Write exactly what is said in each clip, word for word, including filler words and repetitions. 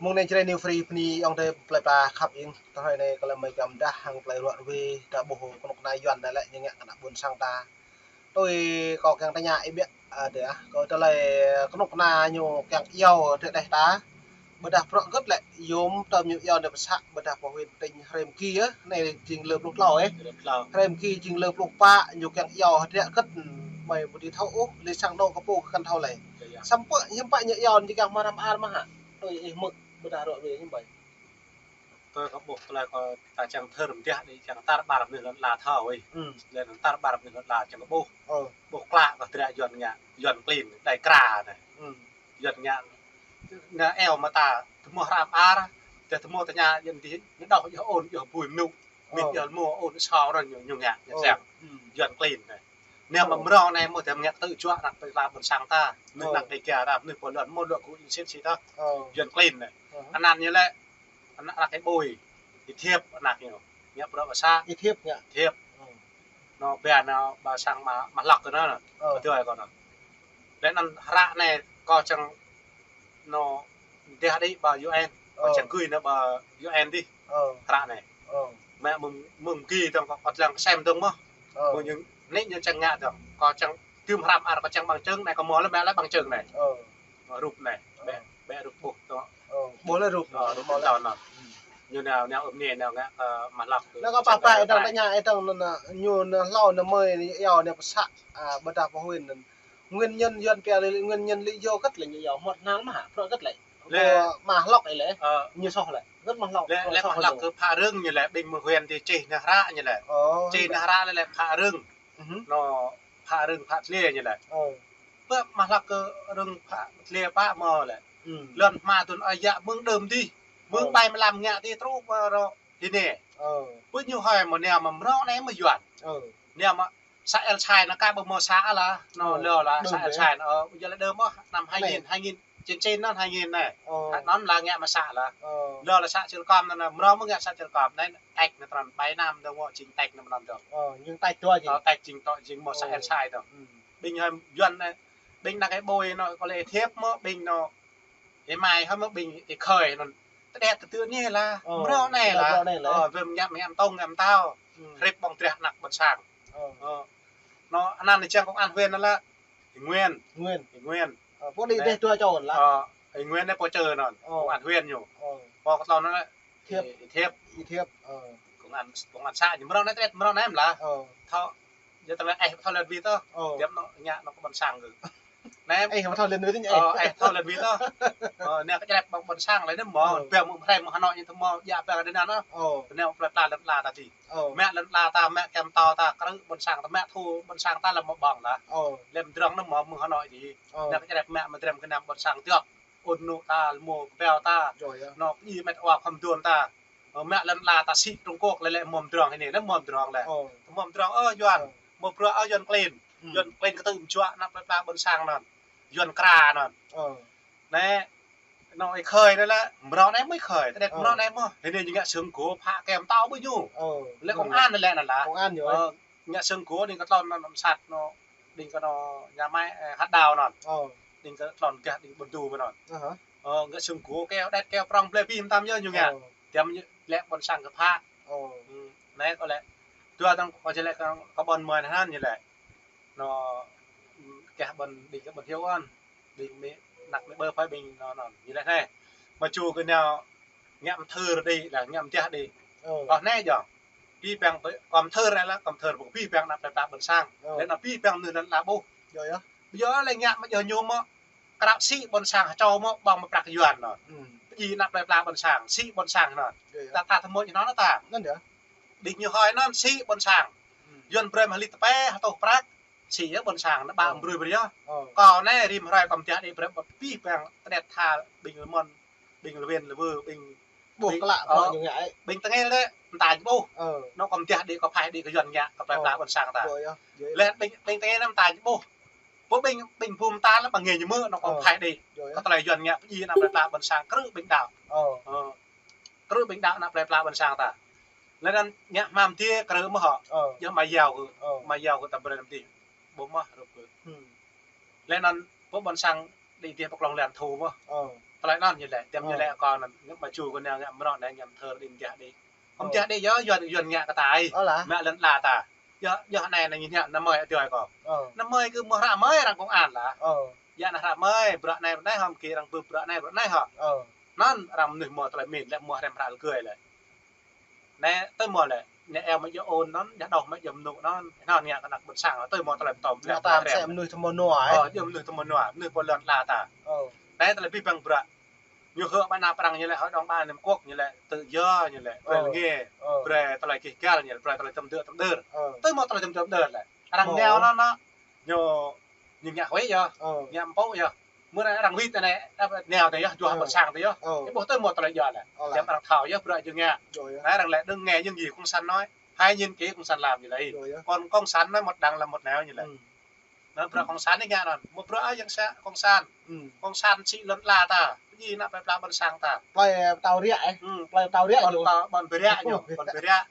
Mơ̆ng anai Jrai New Free bơni ayŏng adơi plơi pla khăp ing. Tơlơi anai kơ lĕ mơi kiăng pơdah hăng plơi ruă ruai, ta ƀuh kơnuk kơna Yuan ta lĕ ñu ngă kơ ană ƀôn sang ta. Tui kâo kiăng tơña ih biă, a, dêh, kơ tơlơi kơnuk kơna ñu kiăng iâu tơlơi đeh ta. Ƀôdah prŏ gơ̆t lĕ, yôm tơm ñu iâu anai pơsă, ƀôdah pơ huyện tỉnh Hrem Ki, a, anai jing lơ pluh klâo, ê. Lơ klâo. Hrem Ki jing lơ pluh pă, ñu kiăng iâu hơdră gơ̆t, mơi ƀu dưi thâo ôh, lĕ sang anŏ kơ pô kơ kăn thâo lĕ. Iya. Samơ̆ hiư̆m pă ñu iâu ñu kiăng mă hrăm ar mơ̆ hă? Tui ih hmư̆ ƀôdah ruă ruai hiư̆m pă? Tui kâo ƀuh tơlơi kâo ta čang thơr mơdiah đĭ čang tar ƀar mơnuih lŏn ala thâo, ê. Hmm. Lĕ tar ƀar mơnuih lŏn ala čang kơ ƀuh. Ơ. Ƀuh klă kơ hơdră Yuan ngă, Yuan klin, đai kra anai. Hmm. Yuan ngă, ngă iâu mă ta, tơmơ̆ hrăm ar, tơdah tơmơ̆ tơña Yuan dih, ñu đŏh yơh ôn, yơh bui mơnŭ. Mĭn yơh mơ̆ ôn sao ră ñu, ñu ngă, ñu siăng. Yuan klin anai. Anai mă mrâo anai mơ̆ tơm ngă tơ̆ juă ană plơi pla ƀôn sang ta. Mơnuih ană Dêga ta, mơnuih pô lŏn mơ̆ luă gŭ ing sĭt sĭt ta. Yuan klin anai. Anăn ñu lĕ, ană ană kơ ƀôi. Ih Thiêp ană ñu. Ngă prŏ pơsă. Ih Thiêp ngă. Thiêp. Anŏ ƀiă anŏ ƀa sang mă, mă hlăk kơ anŭn. Ơ. Ƀu tui kơ anŭn. Lĕ anŭn hră anai kâo čang anŏ mơdiah đĭ ƀa U N. Kâo čang gui anai ƀa U N dih. Ơ. Hră anai. Ơ. Mă mơ̆ng, mơ̆ng gui dơ̆ng kâo, kâo lăng sem dơ̆ng mơ̆. Ơ. Mơ̆ng ñu, anai ñu čang ngă dơ̆ng. Kâo čang tơm hrăm ar kâo čang bằng chứng anai, kâo mơ̆ lĕ mă lĕ bằng chứng anai. Ơ. Rup anai. Ơ. Ƀĕ, ƀĕ rup ƀuh tŏ. Ơ, ƀuh lĕ rup. Ơ, rup tŏ anŭn. Ñu nao, nao ưm anai, nao ngă, ơ, mă hlăk. Anai kâo pă pă ih dơ̆ng tơña ih dơ̆ng anŭn, ñu anŭn hlâo anŭn mơi iâu anŭn pơsă, a, ƀôdah pơ huyện anŭn. Nguyên nhân Yuan pia lĕ, nguyên nhân lý do gơ̆t lĕ ñu iâu hmâo hnal mơ̆ hă, prŏ gơ̆t lĕ. Lĕ. Ơ, mă hlăk ih lĕ. Ơ. Ñu soh lĕ. Gơ̆t mă hlăk. Lĕ, lĕ mă hlăk kơ phă rưng ñu lĕ, ƀing mơ̆ng huyện dih čih anŭn hră ñu lĕ. Ơ. Čih anŭn hră lĕ, lĕ phă rưng. Anŭn phă rưng phă tơlơi ñu lĕ. Ơ. Pơ mă hlăk kơ rưng phă tơlơi pă mơ̆ lĕ. Lŏn hmua tŭn ơi yă mơ̆ng đưm dih. Mơ̆ng ƀai mlam ngă dih truh pơ rŏ hĭ anai. Ơ. Pơ ñu hơi mơ̆ anai mă mrâo anai mă Yuan. Ơ. Anai mă să El Sai anŭn kơ ƀu mơ̆ să lah. Anŭn lơ lah să El Sai anŭn. Ơ, yua lĕ đưm mơ̆ năm hai nghìn, hai nghìn, chín chín anŭn hai nghìn anai. Ơ. Anŭn lah ngă mă să lah. Ơ. Lơ lah să Chilcom anŭn, mrâo mơ̆ ngă să Chilcom anai. Tĕk anŭn trăn ƀai năm dơ̆ng mơ̆ jing tĕk anŭn mơnăn dơ̆ng. Ơ, jing tĕk tŏ jing. Ơ, tĕk jing tŏ jing mơ̆ să El Sai dơ̆ng. Ƀing hơi Yuan anai, ƀing ană kơ ƀôi anŭn kơ lĕ Thiêp mơ̆, ƀing anŭn ih Mai hơi mơ̆, ƀing ih Khơi anŭn. Tơdeh tơtư̆ anai lah, mrâo anai lah. Ơ, wơ̆t ngă mă ăm tông, ăm tao. Hrip ƀơ̆ng drah ană ƀôn sang. Ơ. Anŭn anai čang công an huyện anŭn lah. Ih Nguyên. Nguyên. Ih Nguyên. Ơ, pô đĭ dêh dua čô lah. Ơ, ih Nguyên anai pô čơ anŭn. Ơ. Công an huyện ñu. Ơ. Pô kơ tlôn anŭn lah. Thiêp. Ih Thiêp. Ih Thiêp. Ơ. Công an, công an xã ñu mrâo anai tơdeh mrâo anai lah. Ơ. Thâo, yua tơlơi ih thâo lĕ wĭt tŏ. Ơ. Tiăm anŭn ngă anŭn kơ ƀôn sang kơ. Anai. Ih thâo lĕ wĭt tơña ih. Ơ, ih thâo lĕ wĭt tŏ. Ơ, anai kơ črep ƀơ̆ng ƀôn sang lĕ anai mơ̆. Ơ. Ƀiă mơ̆ hrăm mơ̆ Hà Nội ñu tơ mơ̆ djă ƀiă kơ anŭn. Ơ. Anai plơi pla lŏn ala ta dih. Ơ. Mă lŏn ala ta, mă kem tâo ta, krư̆ ƀôn sang ta, mă thu ƀôn sang ta lĕ mơ̆ ƀơ̆ng lah. Ơ. Lĕ mdrŏng anŭn mơ̆ mơ̆ng Hà Nội dih. Ơ. Anai kơ črep mă mơdrăm kơ ană ƀôn sang djŏp. Ôn nŭ ta, lmô kơpeo ta. Anŏ pơjing met wa khŏm duôn ta. Ơ, mă lŏn ala ta sĭ Trung Quốc lĕ lĕ mơ̆ mdrŏng hĭ anai, lĕ mơ̆ mdrŏng lĕ. Ơ. Mơ̆ mdrŏng, ơ, Yuan. Ơ. Mơ̆ bruă, ơ, Yuan klin. Ơ. Yuan klin kơtư̆ mơčuă ană plơi pla ƀôn sang anŭn. Yuan kra anŭn. Ơ. Anai, anŏ ih Khơi anai lĕ, mrâo anai mơ̆ ih Khơi, tơdeh mrâo anai mơ̆. Hĭ anai ñu ngă sưng gô phă kem tâo ƀơi ñu. Ơ. Lĕ công an anai lĕ anŭn lah. Công an ñu. Ơ, ngă sưng gô anai kơ tlôn anŭn msat anŭn. Đing kơ anŏ nhà máy, ơ, hăt đao anŭn. Ơ. Đing kơ tlôn gah đing ƀôn du anŭn. Ơ, ngă sưng gô keo đet keo prŏng blơi pih mtam yơh ñu ngă. Ơ. Tiăm ñu lĕ ƀôn sang kơ phă. Ơ. Anai kơ lĕ. Dua tơ̆ng kơ či lĕ kơ, kơ ƀôn mơi anŭn ñu lĕ. Anŏ, gah ƀôn, đing kơ ƀôn hiu anŭn. Đing mĭ, ană mĭ ƀơ phơi ƀing anŭn, anŭn. Ñu lĕ anai. Mă ču kơ anai ngă mthưr đĭ lah, ngă mdiah đĭ. Ơ. Ơ, anai jŏng. Pih păng, kơ mthưr anai lah, kơ mthưr ƀu pih păng ană plơi pla ƀôn sang. Ơ. Lĕ anŭn pih păng mơnuih lŏn ala ƀuh. Yơh, yơh. Ƀu djơ̆ lĕ ngă mă djơ̆ ñu mơ̆. Krăp sĭ ƀôn sang hơčâo mơ̆ ƀơ̆ng mă prăk Yuan anŭn. Pơjing ană plơi pla ƀôn sang, sĭ ƀôn sang anŭn. Yơh, yơh. Ta, ta tơmơ̆ ñu anŭn ta. Anŭn yơh. Đĭ ñu hơi anŭn sĭ ƀôn sang. Yuan brơi mă hlit tơpĕ hơtuh prăk. Sĭ yơh ƀôn sang anŭn ƀă brơi brơi yơh. Kâo anai rĭm hrơi kơ mdiah đĭ brơi pih păng tơdeh tha ƀing lơmon. Ƀing lơwen lơwơ, ƀing, ƀuh ƀing, klă, ơ, ñu ngă. Ƀing tơngel lĕ, mơta ñu ƀuh. Ơ. Anŏ kơ mdiah đĭ kơ phai đĭ kơ Yuan ngă, kơ plơi pla ƀôn sang ta. Ơ, yơh, yơh. Lĕ ƀing, ƀing tơngel lĕ mơta ñu ƀuh. Pô ƀing, ƀing phung ta lĕ ƀing ngă ñu mơ̆, anŏ kơ phai đĭ. Yơh, yơh. Kơ tơlơi Yuan ngă pơjing ană plơi pla ƀôn sang, krư̆ ƀing đaŏ. Ơ. Krư̆ ƀing đaŏ ană plơi pla ƀôn sang ta. Lĕ anŭn ngă hmam dih krư̆ mơ̆ hŏ. Ơ. Yơh mă yao kơ, mă yao kơ ta brơi anăm dih. Ƀu mơ̆ rup kơ. Lĕ anŭn pô ƀôn sang đĭ dih pơklŏng lĕ anŭn thu mơ̆. Ơ. Tơlơi anŭn ñu lĕ, tiăm ñu lĕ kâo anŭn, ñu mă ču kơ nao ngă mơnŏ anai, ñu thơ đĭ mơ̆ đĭ. Ơ. Hơmâo đĭ yơh, yuan, yuan ngă kơ ta ai. Ơ lah. Mă lŏn ala ta. Yơh, yơh anai anai ñu ngă anăm mơi adơi kâo. Ơ. Anăm mơi kơ mơ̆ hră mơi arăng công an lah. Ơ. Yơh anai hră mơi, bruă anai bruă anai hŏ, kơ arăng bưp bruă anai bruă anai hŏ. Ơ. Anŭn arăng mơnuih mơ̆ tơlơi min lĕ, mơ̆ hrăm hră lơgơi lĕ. Anai, tơl mơ̆ lĕ, anai eo mă djơ̆ ôn anŭn, djơ̆ đôč mă djơ̆ mơnŭ anŭn, anŭn ngă kơ anăk ƀôn sang, tơl mơ̆ tơlơi tơm, tơlơi rem. Tơlơi mơnuih tơmơ̆ nua, ơ. Ơ, djơ̆ mơnuih tơmơ̆ nua, mơnuih pô lŏn ala ta. Ơ. Anai tơlơi abih bang bruă. Ñu hơ̆k ƀơi anăp arăng ñu lĕ, hơi đong ba nem kok ñu lĕ, tự do ñu lĕ, brơi lĕ nge, brơi tơlơi kih gal ñu lĕ, brơi tơlơi tơm dơ̆ tơm đơr. Ơ. Tơl mơ̆ tơlơi tơm dơ̆ tơm đơr lĕ. Arăng nao anŭn anŭn, ñu, ñu ngă huĭ yơh, ngă mpŭ yơh. Mơ̆ anai arăng wĭt anai, apa, nao tơ yơh, juă ƀôn sang tơ yơh. Ơ. Ih ƀuh tơl mơ̆ tơlơi djơ̆ lĕ. Ơ lah. Jăm arăng thâo yơh, bruă djơ̆ ngă. Anai arăng lĕ đừng nghe những gì cộng sản nói. Hãy nhìn kỹ cộng sản làm ñu lĕ. Còn cộng sản nói một đằng làm một nẻo ñu lĕ. Anŭn bruă cộng sản anai ngă anŭn. Mơ̆ bruă yang sa cộng sản. Cộng sản sĭ lŏn ala ta. Pơjing anăp plơi pla ƀôn sang ta. Plơi tao riă, ơ. Plơi tao riă ƀôn, ƀôn bơriă ñu, ƀôn bơriă.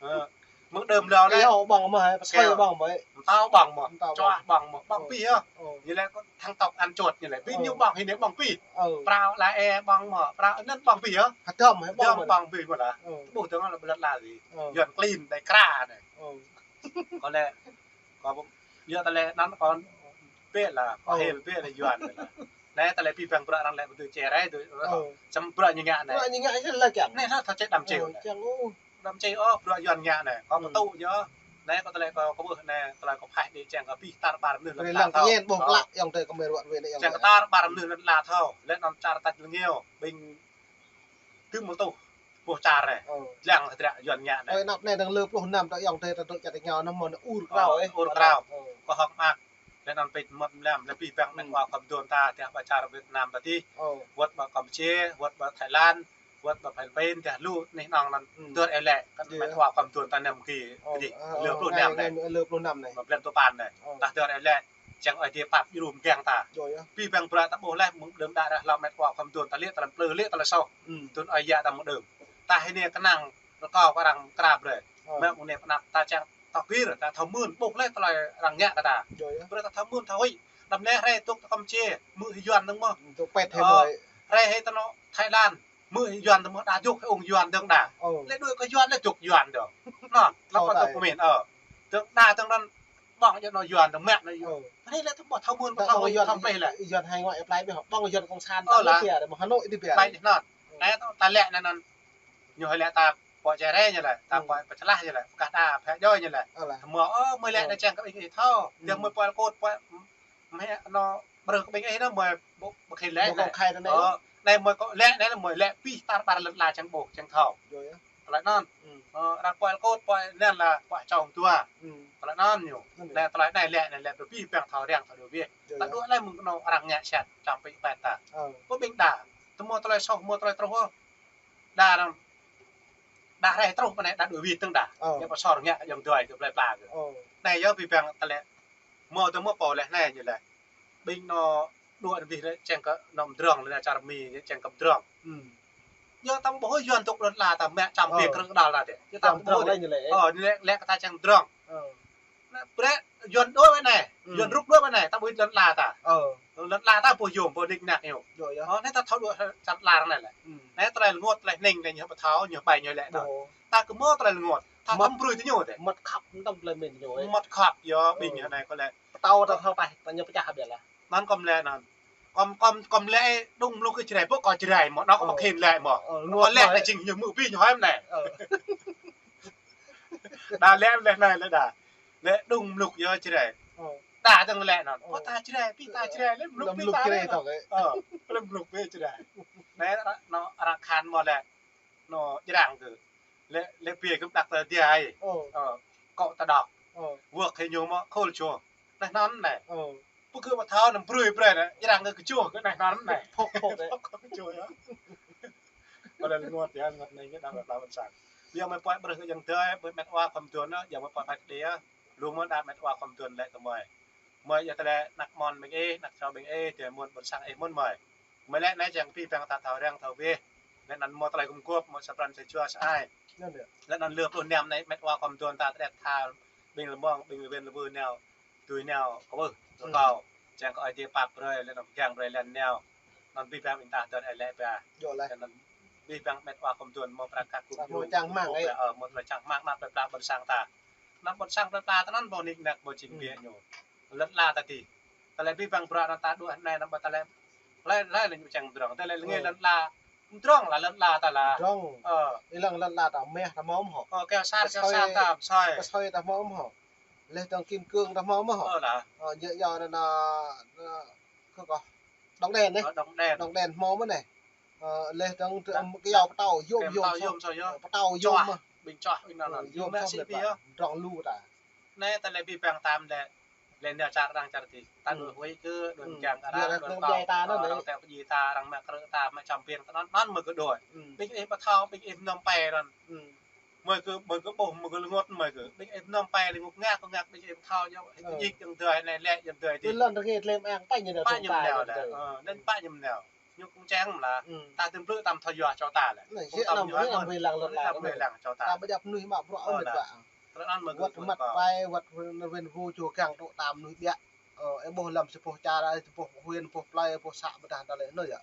Ơ. Mơ̆ng đơm lơ anai. Ơ, ƀơ̆ng mơ̆, ơ, pơsơi ƀơ̆ng mơ̆. Mơtao ƀơ̆ng mơ̆. Mơtao ƀơ̆ng. Čuă ƀơ̆ng mơ̆. Ƀơ̆ng pih yơh. Ơ. Ñu lĕ kơ thăng tốc ăn chuột ñu lĕ. Pih ñu ƀơ̆ng hĭ anai ƀơ̆ng pih. Ơ. Prao la e ƀơ̆ng mơ̆. Prao anŭn ƀơ̆ng pih yơh. Hơdôm hĭ ƀơ̆ng mơ̆. Ƀơ̆ng pih mơ̆ lah. Ơ. Ƀuh tơ̆ng lĕ ƀlŏt la gì. Ơ. Yuan klin đai kra anai. Ơ. Kâo lĕ, kâo ƀu, yơh tơlơi anŭn kâo bĕ lah, kâo hil bĕ lah yuan bĕ lah. Anai tơlơi abih bang bruă arăng lĕ ƀu dưi čer rai tui. Ơ. Čăm bruă ñu ngă anai. Bruă ñu ngă anai lah kiăng. Anai lah thâo čĕ đăm čeo. Ơ, anai. Kiăng, ơ. Đăm čeo ôh, bruă yuan ngă anai. Kâo pơtŭ yơh. Anai kâo tơlơi kâo, kâo ƀuh anai, tơlơi kâo phaih đĭ čang kơ abih tar ƀar mơnuih lŏn ala thâo. Ƀuh klă, ayŏng adơi kơ mơi ruă ruai anai ayŏng adơi. Čang kơ tar ƀar mơnuih lŏn ala thâo. Lĕ anŭn čar tač lơngeo, ƀing tŭ mơ̆ tŭ. Ƀuh čar anai. Ơ. Lăng hơdră yuan ngă anai. Ơi, anăp anai đang lơ pluh năm ta ayŏng adơi ta dŏ čar ta ñu anŭn mơ̆ anai ur krao, ơ. Ur krao. Ơ. Kâo hơ̆k mơak. Lĕ anŭn pĕč mơ̆t mlam, lĕ abih bang met wa khŏm dôn ta, tơdah ƀơi čar Việt Nam ta tih. Ơ. Wơ̆t ƀơi Campuchia, wơ̆t ƀơi Thái Lan, wơ̆t ƀơi Philippin, tơdah lu anih anŏng anŭn dơr eo lĕ, kăn met wa khŏm dôn ta năm kơ dih. Ơ, lơ pluh năm anai. Lơ pluh năm anai. Mă blan tơpăn anai. Ơ. Tơdah dơr eo lĕ, čang ơi adai pap djru mơgang ta. Abih bang bruă ta ƀuh leh, mơ̆ng đưm đă ră hlâo met wa khŏm dôn ta lĕ, ta lăm plư lĕ, ta lăm soh. Tŭn ơi yă ta mơ̆ng đưm. Ta hĭ anai kơnang rơkâo kơ arăng kra brơi. Ơ. Mơ̆ng anai pơ anăp ta čang tŏk gir, ta thâo mưn, ƀuh leh tơlơi arăng ngă kơ ta. Brơi ta thâo mưn, thâo huĭ. Đăm lĕ hrơi tŭk ta Campuchia, hmư̆ hĭ yuan dơ̆ng mơ̆. Tŭk pĕt hĭ mơi. Hrơi hĭ ta nao Thái Lan, hmư̆ hĭ yuan dơ̆ng mơ̆, đa dŏ hĭ ung yuan dơ̆ng đa. Ơ. Lĕ đuaĭ kơ yuan lĕ dŏ yuan dơ̆ng. Anŭn, lăp kơ tŭk pơmĭn, ơ. Dơ̆ng đa dơ̆ng anŭn ƀơ̆ng djơ̆ anŏ yuan dơ̆ng mă anŏ yuan. Ơ. Anai lĕ ta ƀu thâo mưn, ƀu thâo huĭ, thâo plih lĕ. Yuan hai ngoại apply ƀiă, ƀơ̆ng yuan cộng sản ta lĕ. Ơ lah. Biă, ƀu Hà Nội đih biă. Plih anŭn. Ơ. Anai ta lĕ anŭn. Ñu hơi lĕ ta pô čere ñu lĕ, ta pô pơčlah ñu lĕ, pơkah ta phe joi ñu lĕ. Ơ lah. Mơ̆, ơ, mơi lĕ anai čang kơ ƀing ih thâo. Ơ. Tơdah mơi pô kot, pô, mơi anŏ brơi kơ ƀing ih anŭn, mơi ƀu, ƀu khĭn lĕ anai. Ƀu công khai anai. Ơ, anai mơi kơ lĕ anai, mơi lĕ abih tar ƀar lŏn ala čang ƀuh, čang thâo. Tơlơi anŭn. Ơ, arăng pô kot, pô anŭn lah, pô čong tua. Tơlơi anŭn ñu. Anai tơlơi anai lĕ, anai lĕ abih bang thâo răng, thâo dŏ wĕh. Ta dŏ lĕ mơ̆ng anŏ arăng ngă sat, čăm pĕč pĕt ta. Ơ. Kơ ƀing đa. Tơl mơ̆ tơlơi soh, mơ̆ tơlơi truh ôh. Đa arăng, đa hrơi truh pơ anai đa đuaĭ wĭt tơ̆ng đa. Ơ. Ñu pơsor ngă ayŏng adơi kơ plơi pla kơ. Ơ. Anai yơh abih bang tơlơi. Mơ̆ tơ mơ̆ pô lĕ anai ñu lĕ. Ƀing anŏ đuaĭ abih lĕ čang kơ anŏ mơdrŏng lĕ anai čar Mi, čang kơ mơdrŏng. Yơh ta ƀu ƀuh yuan tŭk lŏn ala ta mă čăm pĕ krơ̆ng đal ta tĕ. Yơh ta ƀu ƀuh lĕ ñu lĕ. Ơ, ñu lĕ, lĕ kơ ta čang mơdrŏng. Ơ. Lĕ brơi yuan đuaĭ ƀơi anai, yuan rŭk đuaĭ ƀơi anai, ta ƀuh lŏn ala ta. Ơ. Lŏn ala ta ƀu yôm, ƀu nik nak ñu. Ơ, anai ta thâo đuaĭ čar ala anai lĕ. Anai tơlơi rơngot, tơlơi hning anai ñu ƀu thâo, ñu ƀai ñu lĕ anŭn. Ta kơ mơ̆ tơlơi rơngot. Ta thâo brơi tơ ñu tĕ. Mơ̆t khăp, tơm tơlơi min ñu. Mơ̆t khăp, yơh, ƀing anai kơ lĕ. Pơtao ta thâo taih, ta ñu pơčah biă lah. Anŭn kâo lĕ anŭn. Kâo, kâo, kâo lĕ đŭng mluk kơ Jrai, ƀu kâo Jrai mơ̆, anŭn kâo ƀu khĭn lĕ mơ̆. Ơ, kâo lĕ anai jing ñu hmư̆ abih ñu hơm anai. Ơ. Đa lĕ, lĕ anai lĕ đa. Lĕ đŭng mluk yơh Jrai. Ơ. Đa dơ̆ng lĕ anŭn. Ơ. Kơ ta Jrai, abih ta Jrai, lĕ mluk abih ta Jrai lĕ. Ơ, lĕ mluk abih Jrai. Anai, anŏ arăng khan mơ̆ lĕ. Anŏ Jrai kơ. Lĕ, lĕ biă kơ đăk tơ dia ai. Ơ. Ơ, kŏ ta đŏk. Ơ. Wơ̆k hĭ ñu mơ̆ khul čô. Anai anŭn anai. Ơ. Ƀu kơ ƀu thâo anăm brơi brơi anai. Jrai kơ kơčô kơ anai anŭn anai. Phŏk phŏk anai. Phŏk kơčô yơh. Kơ lĕ rơngot yơh, rơngot anai ñu đang lăp lăp ƀôn sang. Biă mơi pô brơi kơ ayŏng adơi, ƀơi met wa khŏm tuan yơh, biă mơi pô phat đĭ yơh. Lu mơ̆ đa met wa khŏm tuan lĕ tơ mơi. Mơi yơh tơlơi anăk mơ̆n ƀing ih, anăk čô ƀing ih, tơlơi mơ̆n ƀôn sang ih mơ̆n mơi. Mơi lĕ anai čang abih bang ta thâo răng thâo wĕh. Lĕ anŭn mơ̆ tơlơi gum gôp, mơ̆ sa pran sa jua sa ai. Lĕ anŭn lơ pluh năm anai met wa khŏm tuan ta tơdĕt tha ƀing lơmơ̆ng, ƀing lơwên lơwơ nao, tui nao, kơ ƀuh, kơ kâo. Čang kơ Ơi Adai pap brơi, lĕ anŭn pơgang brơi lĕ nao. Anŭn abih bang ƀing ta dơ̆ng ih lĕ ba. Djơ̆ laih. Anŭn abih bang met wa kơmduôn hmâo prăk kăk kŭp. Samơ̆ čang rơmang, ơ, hmâo tơlơi čang rơmang anăp plơi pla ƀôn sang ta. Anăp ƀôn sang plơi pla ta anŭn ƀu nik năk ƀu čing biă ñu. Lŏn ala ta dih. Tơlơi abih bang bruă anŭn ta đuaĭ anai anăm ƀu tơlơi. Hlơi hlơi lĕ ñu čang pơdrŏng. Tơlơi lĕ lĕ lŏn ala. Pơdrŏng lah lŏn ala ta lah. Pơdrŏng. Ơ. Ih lăng lŏn ala ta meh ta hmâo mơ̆ hŏ. Ơ, keo sar, keo sar ta pơsơi. Pơsơi ta hmâo mơ̆ hŏ. Laih dơ̆ng kim cương ta hmâo mơ̆ hŏ. Ơ lah. Ơ, yơh yơh anŭn, anŭn, kơ kơ. Đồng đèn anai. Ơ, đồng đèn. Đồng đèn hmâo mơ̆ anai. Ơ, laih dơ̆ng kơyâo pơtâo yôm yôm. Pơtâo yôm sô yơh. Pơtâo yôm mơ̆. Ƀing čoh ƀing anŭn. Yôm mơ̆ sĭ pi yơh. Pơdrŏng lu ta. Anai tơlơi abih bang tam lĕ. Lĕ nao čar arăng čar dih. Ta đuaĭ huĭ kơ đuaĭ kiăng kơ arăng đuaĭ pơdjai ta anŭn. Arăng tĕ pơdjai ta arăng mă krư̆ ta mă čăm piêng ta anŭn anŭn mơ̆ kơ đuaĭ. Ƀing ih pơthâo ƀing ih mơnơ̆ng pe anŭn. Mơi kơ, mơi kơ ƀuh, mơi kơ lơngot mơi kơ. Ƀing ih mơnơ̆ng pe lĕ nguk ngak, nguk ngak ƀing ih pơthâo ñu. Ih pơjik yang dơi anai lĕ yang dơi dih. Tơlơi rơngiă lĕ mơ̆ng pă ñu nao. Pă ñu nao lĕ. Ơ, anŭn pă ñu nao. Ñu kơnơ̆ng čang lah. Ta tơm plư tam thâo yua čô ta lĕ. Anai, kơnơ̆ng tam ñu lăng lŏn ala. Lăng čô ta. Ta ƀu djăp mơnuih mă bruă ôh met wa. Tơlơi anŭn mơi kơ wăt măt pai, wăt win wu čô gang tŏ tam mơnuih biă. Ơ, ih ƀuh lăm sa boh čar, sa boh huyện, boh plơi, boh să ƀơdah ta lĕ anŭn yơh.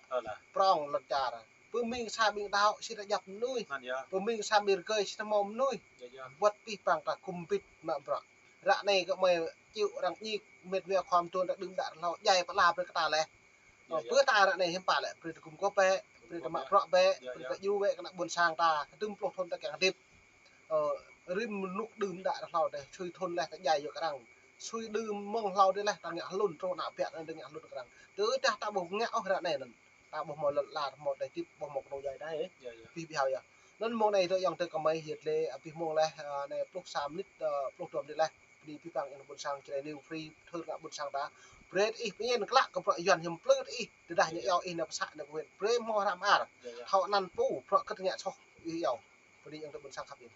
Prŏng lŏn čar. Pơmĭn sa ƀing đaŏ, sĭt ta djăp mơnuih. Anŭn yơh. Pơmĭn sa ƀing rơgơi, sĭt ta hmâo mơnuih. Yơh, yơh. Wăt abih bang ta kơkuh pĭt mă bruă. Ră anai gơmơi čih arăng ñik, met wa khua mơtuôn ta đưm đă hlâo, djai pơala brơi kơ ta laih. Yơh, yơh. Pơ ta ră anai hiư̆m pă lĕ, brơi ta gum gôp bĕ, brơi ta mă bruă bĕ, brơi ta djru bĕ kơ ană ƀôn sang ta, kơdŭm pluh thŭn ta kiăng hơdip. Ơ, rĭm mơnuk đưm đă hlâo dêh, sui thŭn laih ta djai yua kơ arăng. Sui đưm mơ̆ng hlâo dêh laih ta ngă hlŭn, truh ană biă ta ngă hlŭn kơ arăng. Tơdah ta ƀu ngă ôh ră anai anŭn. Ta ƀu hmâo lŏn ala, ta hmâo tơlơi hơdip, ƀu hmâo kơnung djuai ta ih. Yơh, yơh. Abih bang yơh. Anŭn mơ̆ng anai dŏ ayŏng adơi gơmơi, yơh lĕ, abih mơ̆ng laih, ơ, anai pluh sa mơnit, ơ, pluh dua mơnit laih. Bơni abih bang ayŏng ƀôn sang Jrai New Free, thâo ană ƀôn sang ta. Brơi ih pơñen klă kơ bruă Yuan hiư̆m plư ih, tơdah ñu iâu ih nao pơ să nao pơ huyện. Brơi hmâo hră mơar. Yơh, yơh. Thâo anăn pô, bruă kơ tơña soh ih iâu. Bơni ayŏng adơi ƀôn sang khăp ih.